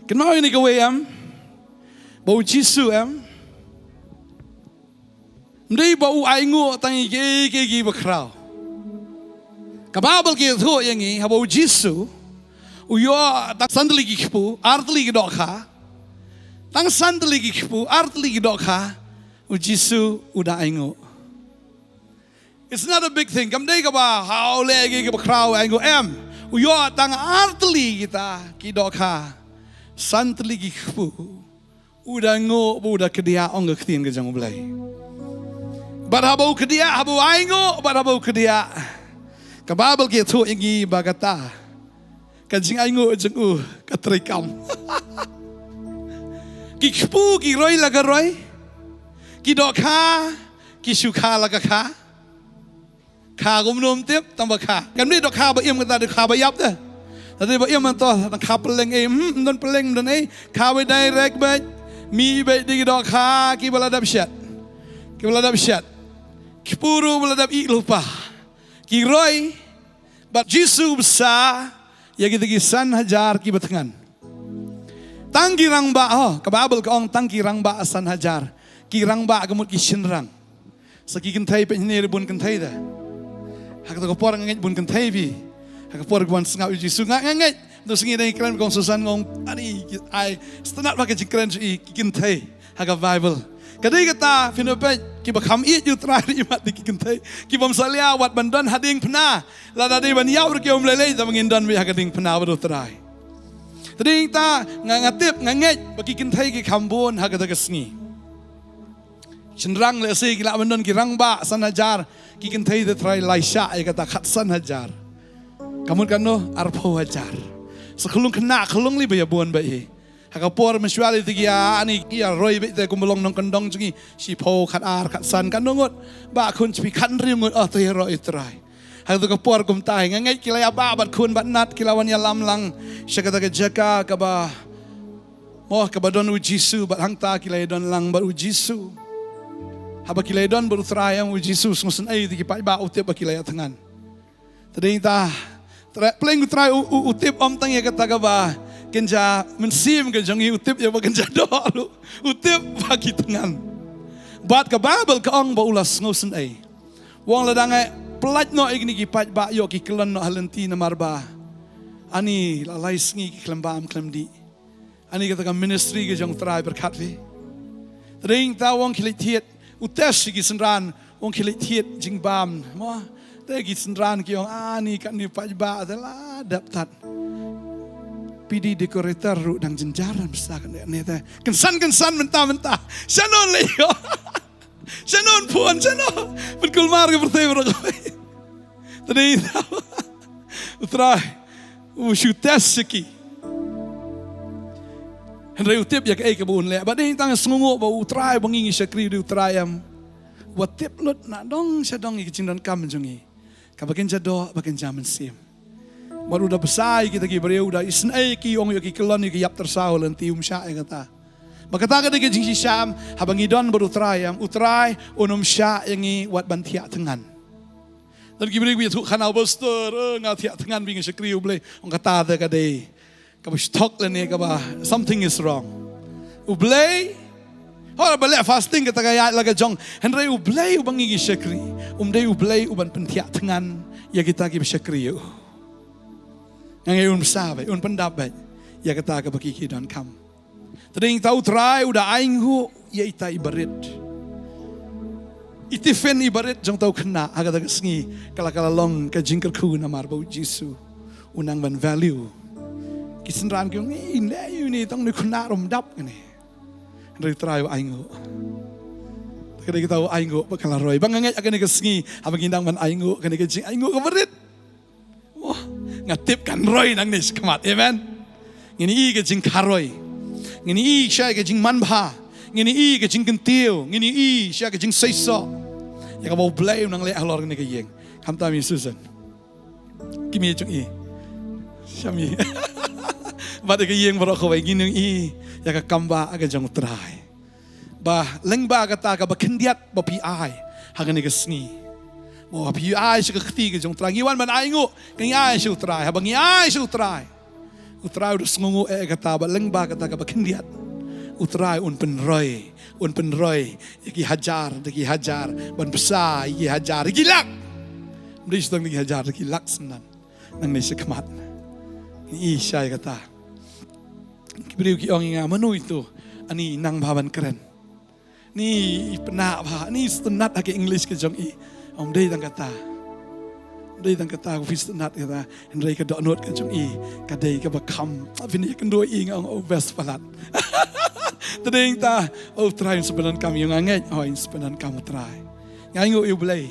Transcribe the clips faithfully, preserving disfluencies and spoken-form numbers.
Kynmaw ïa kane kawei em, ba u Jisu em, ym dei ba u ainguh tang ïa kiei kiei kiba khraw. Ka Baibl ka ïathuh ïa ngi, haba u Jisu u ïoh tang san tylli ki kpu, ar tylli ki dohkha, tang san tylli ki kpu, ar tylli ki dohkha, u Jisu u da ainguh. It's not a big thing. Kam dei kaba, ha, u leh ïa kiei kiei kiba khraw, ainguh, em. U ïoh tang ar tylli kita ki dohkha, san tylli ki kpu, u da ainguh, ba u da kdiah, ong ka ktien ka jong U Blei. Bad haba u kdiah, haba u ainguh, bad haba u kdiah, ka Baibl ka ïathuh ïa ngi ba kata ka jingainguh jong u ka treikam. Ki kpu ki roi la ka roi, ki dohkha ki shu kha la ka kha. Kha kumno ym tip, tang ba kha. Kam dei dohkha ba im, kata dei kha ba ïap te. Te dei ba im, to, tang kha pylleng, eh, hmm, ym don pylleng, ym don, eh, kha ba direct beit, mih beit da ki dohkha kiba la dep shet. Kiba la dep shet. Ki kpu ruh ba la dep ih lypa. Ki roi, bad u Jisu u bsa ïa kita ki san hajar kiba thngan. Tang ki rangbah, oh, ka Baibl ka ong tang ki rangbah san hajar. Ki rangbah ka mut ki shynrang. Sa ki kynthei, peit hangne bun kynthei te. Ha kata ka por nga ngeit bun kynthei phi. Ha ka por ba wan sngap ïa u Jisu, nga, nga ngeit. Te sngi dang kren kong Susan, nga ong, ani, ai, sngewtynnat ba ka jingkren sha ki kynthei ha ka Baibl. Ka dei kata, phin ïoh peit, kiba kham ïeit ïa u Trai ruh i mat da ki kynthei. Ki bym salia wat ban don ha diengphna. Lada dei ban ïap ruh ki ym lei lei, tang ba ngin don beit ha ka diengphna bad u Trai. Te dei ta, nga, nga tip, nga ngeit ba ki kynthei ki kham bun ha kata ka sngi. Shynrang lehse ki lah ban don ki rangbah san hajar, ki kynthei te Trai lai shah ïa kata khatsan hajar. Ka mut katno, arphew hajar. Sa khyllung khynnah khyllung lei ba ïa bun beit hi. Ha ka por mynshuwa lei te ki ïa, ani ki ïa roi beit te kumba long nongkyndong jong ngi, shiphew, khatar, khatsan, katno ngut, ba khun, shiphew, khathynriew ngut, oh, to ïaroh ïa u Trai. Ha kata ka por kumta hi, nga ngeit ki la ïa bah bad khun bad nat, ki la wan ïalam lang sha kata ka jaka kaba, mo, kaba don u Jisu, bad hangta ki la ïa don lang bad u Jisu. Haba ki la ïa don bad u Trai, em, u Jisu, sngewsynei ïa ki paidbah, u tip ba ki la ïa thngan. Te dei ta, Trai, pleng u Trai u, u, u tip ym tang ïa kata kaba kynja mynsiem ka jong ngi, u tip ïa ba kynja doh ruh, u tip ba ki thngan. Bad ka Baibl ka ong ba u la sngewsynei. U ong lada nga pyllait noh ïa kine ki paidbah, ïoh ki kyllon noh ha lynti namar ba ani la lai sngi ki khlem bam khlem dih. Ani kata ka ministry ka jong u Trai pyrkhat phi. Te dei ta u ong khie leit thied, u test ïa ki synran, u ong khie leit thied jingbam. Mo, te ki synran ki ong ani katne paidbah te la dep tat. P D decorator ruh dang jynjar, ym sa katne katne te. Kynsan kynsan mynta mynta. Shano lei ïoh. Shano phone, shano. Pynkulmar ka pyrthei baroh kawei. Te dei ta u Trai u shu test ïa ki. Hynrei u tip ïa kaei kaba un leh. Bad dei tang sngewnguh ba u Trai ba ngi ngi shakri, dei u Trai, em, uba tip lut na dong sha dong ïa ki jingdonkam jong ngi. Kaba kynja doh, ba kynja mynsiem. Bad u da bsa ïa kita ki briew, u da isynei ïa ki, ong ïoh ki kyllon, ïoh ki ïap tyrsaw ha lynti, um shah ïa kata. Bad kata ka dei ka jingshisha, em, haba ngi don bad u Trai, em, u Trai un ym shah ïa ngi wat ban thiah thngan. Don ki briew kiba ïathuh khana, pastor, eh, nga thiah thngan ba nga shakri ïa u Blei. Ong kata te ka dei kaba shu thok lane kaba something is wrong. U Blei, haba leh fasting kata ka ïaid la ka jong. Hynrei u Blei uba ngi ngi shakri, um dei u Blei uban pynthiah thngan ïa kita kiba shakri ïa u. Nga ngeit un bsa beit, un pyndap beit ïa kata kaba ki ki donkam. Te dei ta u Trai u da ainguh ïa ita i barit. I tiffin i barit jong ta u khynnah ha kata ka sngi ka la, ka la long ka jingkyrkhu namar ba u Jisu u nang ban value. Ki synran ki ong, "Ï, ne ïu ne tang ne khynnah rum dap kane." Hynrei u Trai u ainguh. Ka dei kata u ainguh ba ka la roi. Ba nga ngeit ha kane ka sngi haba ngi nang ban ainguh kane ka jingainguh ka barit. Wah, nga tip kan roi nangne shakhmat. Amen. Ngin ïohi ka jingkharoi. Ngin ïohi sha ka jingmanbha. Ngin ïohi ka jingkyntiew. Ngin ïohi sha ka jingseisoh ïa kaba U Blei u nang leh halor kane ka ïing. Khamtam ïa Susan. Ki mei jong i. Shami. Bad ïa ka ïing baroh kawei ngin ïohi ïa ka kambah ka jong U Trai. Ba lyngba kata kaba khyndiat ba phi ai ha kane ka sngi. Ba phi ai sha ka kti ka jong U Trai. Ngi wan ban ainguh, ngi ai sha U Trai. Haba ngi ai sha U Trai, U Trai u da sngewnguh ïa kata, bad lyngba kata kaba khyndiat, U Trai un pynroi, un pynroi ïa ki hajar da ki hajar, ban bsa ïa ki hajar, ïa ki lak. Ym dei shu tang da ki hajar, da ki lak shen. Nangne shakhmat, ngi ïohi ïa kata. Ki briew ki ong ïa nga, mano ito? Ani nang bha ban kren. Ni i pynah bha, ni i sngewtynnat ha ka English ka jong i. Ym dei tang kata. Ym dei tang kata, phi sngewtynnat kata. Hynrei ka dohnud ka jong i ka dei kaba kham. Phin ïakynduh ïa i, nga ong, oh, best palat. Te dei ta, oh, Trai, yn sa pyndonkam ïa nga, ngeit, oh, yn sa pyndonkam, oh, Trai. Nga ainguh ïa U Blei.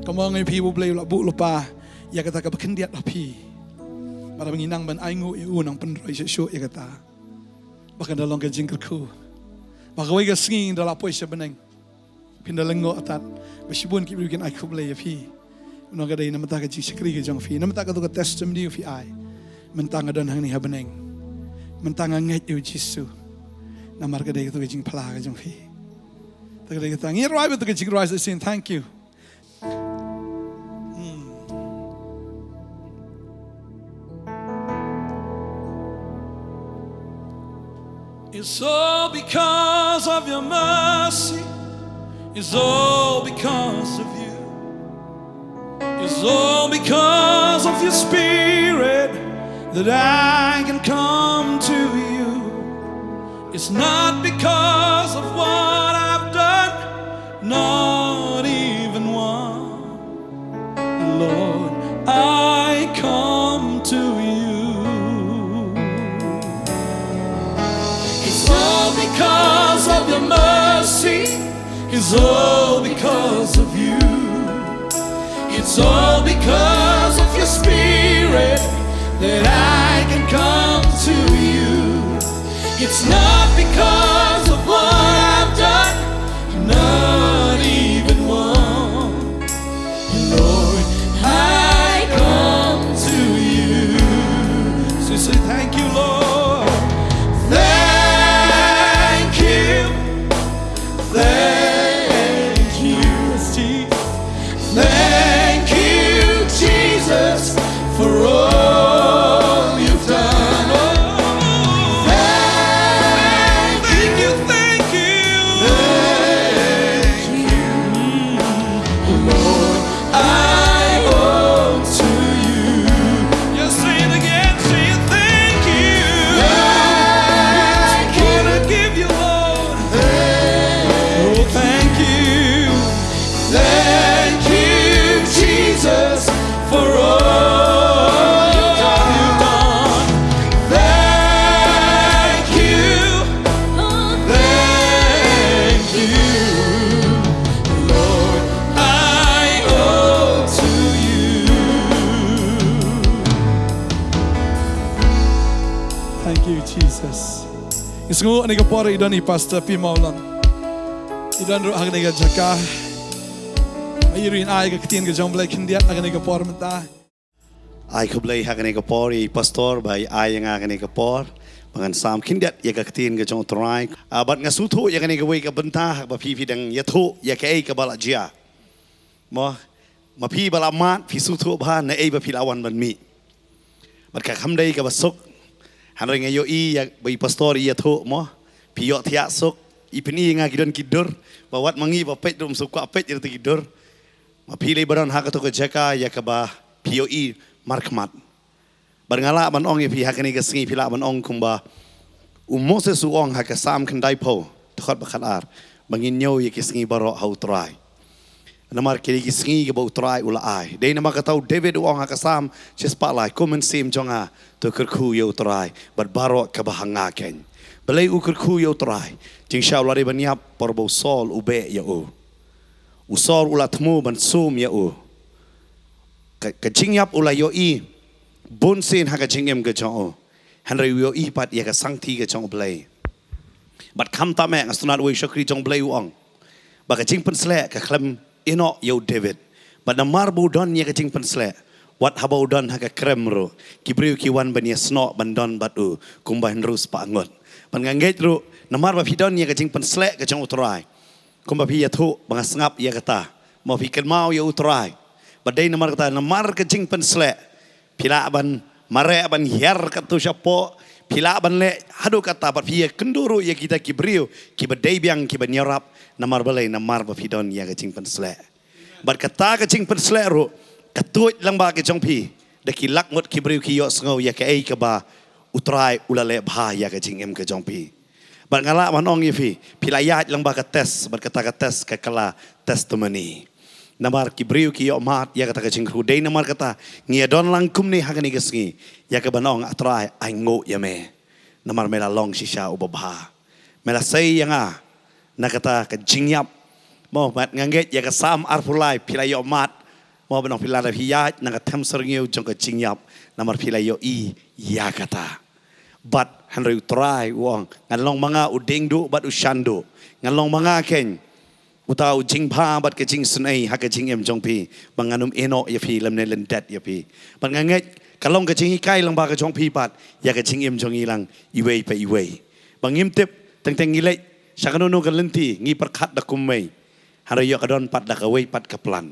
Kum ong ïa phi, U Blei u la buh lypa ïa kata kaba khyndiat ha phi. Bad haba ngi nang ban ainguh ïa u, nang pynroi shuh shuh ïa kata. Ba kan da long ka jingkyrkhu, ba kawei ka sngi ngin da lah poi sha bneng, phin da lyngngoh tad, ba shibun ki briew kin ai khublei ïa phi. Nangta ka dei namar ka jingshakri ka jong phi, namar kato ka testimony phi ai. Mynta nga don hangne ha bneng, mynta nga ngeit ïa U Jisu, namar ka dei kato ka jingphla ka jong phi. Te ka dei kata, ngi rwai bad kato ka jingrwai sa shisien, thank you. Hmm. It's all because of your mercy. It's all because of you. It's all because of your spirit that I can come to you. It's not because of what I've done, not even one. Lord, I come to you. It's all because of your mercy. It's all because of you. It's all because of your spirit that I can come to you. It's not because of what I've done, not even one. Lord, I come to you. So say, thank you, Lord. Thank you. Thank you, Jesus. Thank you, Jesus, for all you've done. Oh, thank you, thank you, thank you. Lord, I owe to you. Just say it again, say it, thank you. Thank you. Wanna give you, Lord. Oh, thank you. Thank you, Jesus, for all you've done. Thank you. Thank you, Lord, I owe to you. Thank you, Jesus. Ngi sngewnguh ha kane ka por i don i Pastor Pi Mawlong. I don ruh ha kane ka jaka. Ai ruh in ai ka ktien ka jong U Blei khyndiat ha kane ka por mynta. Ai khublei ha kane ka por ïa i Pastor ba i ai ïa nga kane ka por ba ngan sam khyndiat ïa ka ktien ka jong U Trai. Ah, bad nga sngewthuh ïa kane kawei ka bynta haba phi phi dang ïathuh ïa kaei kaba la jia. Mo, ma phi ba la mad phi sngewthuh bha naei ba phi la wan ban mih. Bad ka kham dei kaba suk. Hynrei nga ïohi ïa ba i Pastor i ïathuh mo, phi ïohthiah suk. I pyni ïa nga ki don ki dur ba wat ma ngi ba peit ruh ym suk kwah peit ïa ki dur. Ma phi lei ba don ha kato ka jaka ïa kaba phi ïohi markhmat. Bad nga lah ban ong ïa phi ha kane ka sngi phi lah ban ong kumba u Moses u ong ha ka Salm khyndaiphew, dkhot ba khatar, ba ngin ñiew ïa ki sngi baroh ha U Trai. Namar ki dei ki sngi kiba U Trai u la ai. Dei namar kata u David u ong ha ka Salm shispah lai, ko mynsiem jong nga to kyrkhu ïa U Trai bad baroh kaba ha nga keiñ. Balei u kyrkhu ïa U Trai? Jingshisha u la dei ban ïap por ba u Saul u beh ïa u. U Saul u la thmu ban sum ïa u. Ka, ka jingïap u la ïohi bunsien ha ka jingim ka jong u. Hynrei u ïohi pat ïa ka sangti ka jong U Blei. Bad khamtam eh nga sngewtynnat uwei u shakri jong U Blei u ong ba ka jingpynsleh ka khlem ïehnoh ïa u David. Bad namar ba u don ïa ka jingpynsleh, wat haba u don ha ka krem ruh, ki briew ki wan ban ïasnoh ban don bad u kumba hynriew spah ngut. Bad nga ngeit ruh namar ba phi don ïa ka jingpynsleh ka jong U Trai, kumba phi ïathuh ba nga sngap ïa kata, ma phi kynmaw ïa U Trai. Bad dei namar kata, namar ka jingpynsleh phi lah ban Mareh ban hiar katto shapoh, phi lah ban leh haduh katta, bad phi ïakynduh ruh ïa kita ki briew kiba dei biang, kiba ïarap. Namar balei? Namar ba phi don ïa ka jingpynsleh. Bad kata ka jingpynsleh ruh ka tuid lang bad ka jong phi, da ki lak ngut ki briew ki ïohsngew ïa kaei kaba U Trai u la leh bha ïa ka jingim ka jong phi. Bad nga lah ban ong ïa phi, phi la ïaid lang bad ka test, bad kata ka test ka kylla testimony. Namar ki briew ki ïohmad ïa kata ka jingkyrkhu. Dei namar kata ngi ïa don lang kumne ha kane ka sngi, ïa kaban ong, A Trai, ai nguh ïa me. Namar me la long shisha uba bha. Me la sei ïa nga na kata ka jingïap. Mo, bad nga ngeit ïa ka Salm arphew lai phi la ïohmad. Mo, ban ong phi la da phi ïaid na ka them syrngiew jong ka jingïap. Namar phi la ïohi ïa kata. Bad hynrei U Trai u ong, ngan long ma nga u diengduh bad u shanduh. Ngan long ma nga keiñ uta u jingbha bad ka jingsnei ha ka jingim jong phi, ba ngan ym ïehnoh ïa phi lymne lyndet ïa phi. Bad nga ngeit ka long ka jinghikai lang bad ka jong phi pat ïa ka jingim jong ngi lang iwei pa iwei. Ba ngim tip teng teng ngi leit sha kano kano ka lynti, ngi pyrkhat da kumwei, hynrei ïoh ka don pat da kawei pat ka plan.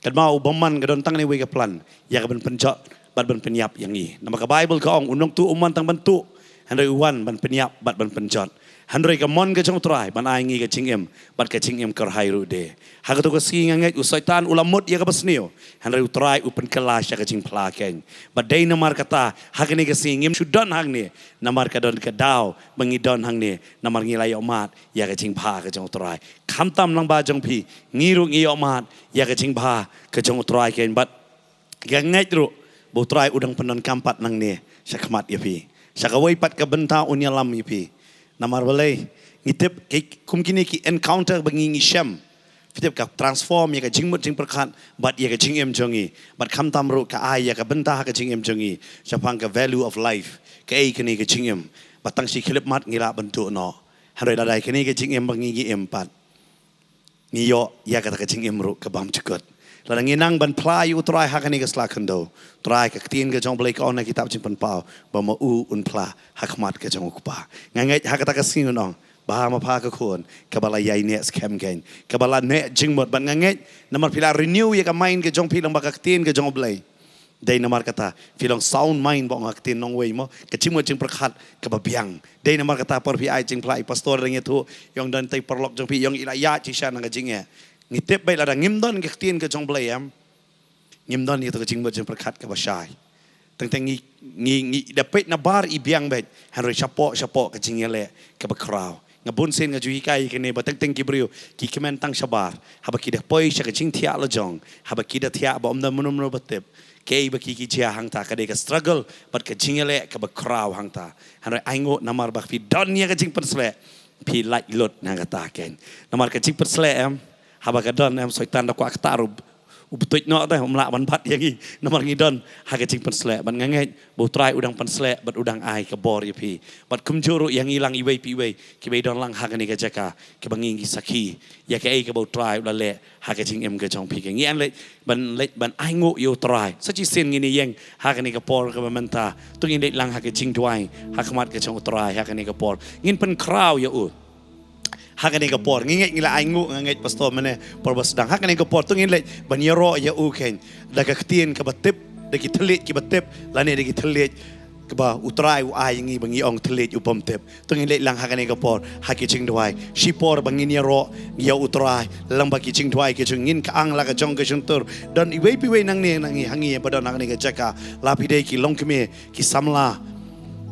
Katba u bymman ka don tang ne wei ka plan ïa ka ban pynjot bad ban pynïap ïa ngi. Namar ka Baibl ka ong, u nongtuh um wan tang ban tuh, hynrei u wan ban pynïap bad ban pynjot. Hynrei ka mon ka jong U Trai ban ai ngi ka jingim, bad ka jingim kyrhai ruh de. Ha kato ka sngi nga ngeit u Soitan u la mut ïa kaba sniew, hynrei U Trai u pynkylla sha ka jingphla keiñ. Bad dei namar kata ha kane ka sngi ngim shu don hangne, namar ka don ka daw ba ngi don hangne, namar ngi la ïohmad ïa ka jingbha ka jong U Trai. Khamtam lang bad jong phi, ngi ruh ngi ïohmad ïa ka jingbha ka jong U Trai keiñ. Bad nga ngeit ruh ba U Trai u dang pyndonkam pat nangne sha khmat ïa phi. Sha kawei pat ka bynta un ïalam ïa phi. Namar balei? Ngi tip ki, kum kine ki encounter ba ngi, ngi shem, phi tip, ka transform ïa ka jingmut jingpyrkhat bad ïa ka jingim jong ngi. Bad khamtam ruh ka ai ïa ka bynta ha ka jingim jong ngi shaphang ka value of life. Kaei kane ka jingim? Ba tang shi khyllipmat ngi lah ban tuh noh. Hynrei lada kane ka jingim ba ngi, ngi im pat, ngi ïoh ïa kata ka jingim ruh ka bymjukut. Lada ngi nang ban phla ïa U Trai ha kane ka sla khyndew, U Trai, ka ktien ka jong U Blei ka ong ha kitab Jingpynpaw ba ma u un phla ha khmat ka jong U Kpa. Nga ngeit ha kata ka sngi un ong, bha ma pha ka khun kaba la ïai neh skhem keiñ, kaba la neh jingmut. Bad nga ngeit namar phi la renew ïa ka mind ka jong phi lang bad ka ktien ka jong U Blei. Dei namar kata phi long sound mind, ba ong ha ka ktien nongwei, mo, ka jingmut jingpyrkhat kaba biang. Dei namar kata por phi ai jingphla, i pastor dang ïathuh, i ong don tei paralok jong phi, i ong i la ïaid shisha na ka jingeh. Ngi tip beit lada ngim don ka ktien ka jong U Blei, em, ngim don ïa ka jingmut jingpyrkhat kaba shai. Teng teng ngi, ngi, ngi da peit na bar i biang beit, hynrei shapoh shapoh ka jingïaleh kaba khraw. Nga bun sien nga ju hikai ïa kane ba teng teng ki briew ki kmen tang shabar, haba ki da poi sha ka jingthiah lajong, haba ki da thiah ba ym don mano mano ba tip kaei ba ki, ki jia hangta. Ka dei ka struggle bad ka jingïaleh kaba khraw hangta. Hynrei ai nguh, namar ba phi don ïa ka jingpynsleh, phi lait lut na kata keiñ. Namar ka jingpynsleh, em, haba ka don, em, Soitan da kwah kata ruh u btuid noh te, um lah ban bat ïa ngi. Namar ngi don ha ka jingpynsleh. Bad nga ngeit ba U Trai u dang pynsleh bad u dang ai ka bor ïa phi. Bad kumjuh ruh ïa ngi lang iwei pa iwei kiba don lang ha kane ka jaka, kaba ngi, ngi sakhi ïa kaei kaba U Trai u la leh ha ka jingim ka jong phi. Ka ngi an leh ban, leh ban ai nguh ïa U Trai. Sa shisien ngin ïeng ha kane ka por kaba mynta. To ngin leit lang ha ka jingduwai ha khmat ka jong U Trai ha kane ka por. Ngin pynkhraw ïa u ha kane ka por. Ngi ngeit ngi la ai nguh, nga ngeit pastor mynne por ba sdang. Ha kane ka por to ngin leit ban ïaroh ïa u keiñ da ka ktien kaba tip, da ki thylliej kiba tip, lane da ki thylliej kaba U Trai u ai ngi ba ngi ong thylliej u bym tip. To ngin leit lang ha kane ka por ha ki jingduwai. Shipor ba ngin ïaroh ïa U Trai lang bad ki jingduwai ki jong ngi, ka ang la ka jong ka shyntur. Don iwei pa iwei nangne na ngi, ha ngi ba don ha kane ka jaka, la phi dei ki longkmie, ki samla,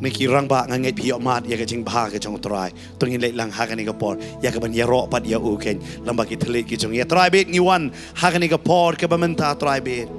ne ki rangbah, nga ngeit phi ïohmad ïa ka jingbha ka jong U Trai. To ngin leit lang ha kane ka por ïa kaban ïaroh pat ïa u keiñ lang bad ki thylliej ki jong ngi. Trai bad ngi wan ha kane ka por kaba mynta, Trai bad,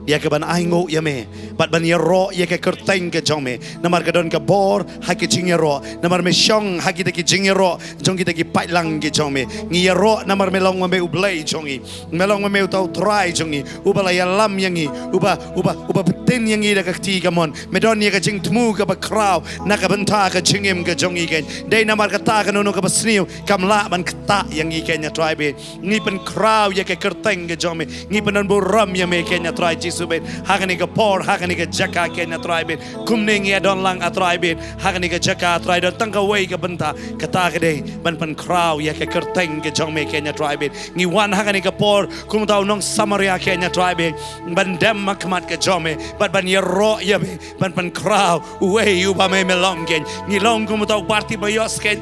ïa kaban ai nguh ïa me bad ban ïaroh ïa ka kyrteng ka jong me. Namar ka don ka bor ha ki jingïaroh. Namar me shong ha kita ki jingïaroh jong kita ki paidlang ki jong me. Ngi ïaroh namar me long ma me U Blei jong ngi. Me long ma me uta U Trai jong ngi, uba la ïalam ïa ngi, uba, uba, uba btin ïa ngi da ka kti kamon. Me don ïa ka jingthmu kaba khraw na ka bynta ka jingim ka jong ngi keiñ. Dei namar kata kano kano kaba sniew kam lah ban ktah ïa ngi keiñ, Trai bad. Ngi pynkhraw ïa ka kyrteng ka jong me. Ngi pyndonburom ïa me keiñ, Trai Jisu. Jisu bad ha kane ka por, ha kane ka jaka keiñ A Trai bad kumne ngi ïa don lang A Trai bad ha kane ka jaka A Trai, don tang kawei ka bynta, kata ka dei ban pynkhraw ïa ka kyrteng ka jong me keiñ A Trai bad. Ngi wan ha kane ka por kum uta u nong Samaria keiñ A Trai bad, ban dem ha khmat ka jong me bad ban ïaroh ïa me ban pynkhraw uwei uba me me long keiñ. Ngi long kum uta u Bartimaeus keiñ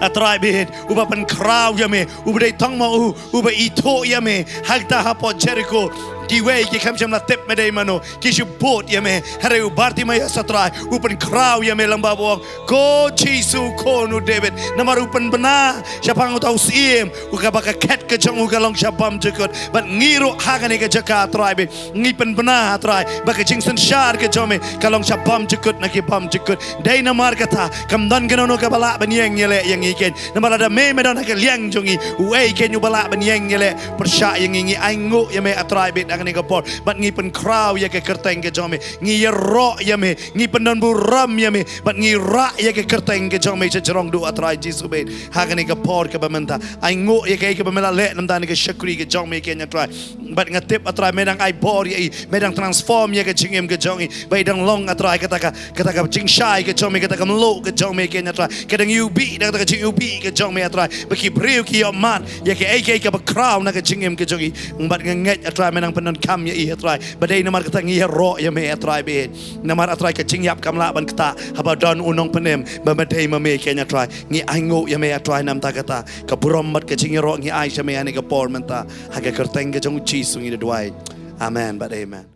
A Trai bad, uba pynkhraw ïa me, uba dei tang ma u uba ithuh ïa me. Hangta hapoh Jeriko kiwei ki khlem shym la tip me dei mano, ki shu bud ïa me. Hynrei u Bartimaeus A Trai u pynkhraw ïa me lyngba ba u ong, "Ko Jisu, Khun u David, namar u pynbna shaphang uta u syiem, u kaba ka khet ka jong u ka long sha bymjukut." Bad ngi ruh ha kane ka jaka A Trai bad ngi pynbna A Trai ba ka jingsynshar ka jong me ka long sha bymjukut na ki bymjukut. Dei namar kata kam don kano kano kaba lah ban ïeng ïaleh ïa ngi keiñ. Namar lada me me don ha ka liang jong ngi, uei keiñ uba lah ban ïeng ïaleh pyrshah ïa ngi? Ngi ainguh ïa me A Trai bad ha kane ka por bad ngi pynkhraw ïa ka kyrteng ka jong me. Ngi ïaroh ïa me, ngi pyndonburom ïa me bad ngi rah ïa ka kyrteng ka jong me sha jrong duh A Trai Jisu bad ha kane ka por kaba mynta. Ainguh ïa kaei kaba me la leh na bynta kane ka shakri ka jong me keiñ A Trai. Bad nga tip A Trai me dang ai bor ïa i, me dang transform ïa ka jingim ka jong i, ba i dang long A Trai kata ka, kata ka jingshai ka jong me, kata ka mluh ka jong me keiñ A Trai. Ka dang ïuhbih da kata ka jingïuhbih ka jong me A Trai, ba ki briew ki ïohmad ïa kaei kaei kaba khraw na ka jingim ka jong i. Bad nga ngeit A Trai me dang pyndonkam ïa i A Trai, ba dei namar kata ngi ïaroh ïa me A Trai bad. Namar A Trai ka jingïap kam lah ban ktah haba don u nongpynim ba me dei ma me keiñ A Trai. Ngi ainguh ïa me A Trai na bynta kata ka burom bad ka jingïaroh ngi ai sha me ha kane ka por mynta. Ha ka kyrteng ka jong u Jisu ngi da duwai. Amen bad amen.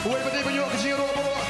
Uwei ba dei ban ïoh ka jingïaroh baroh.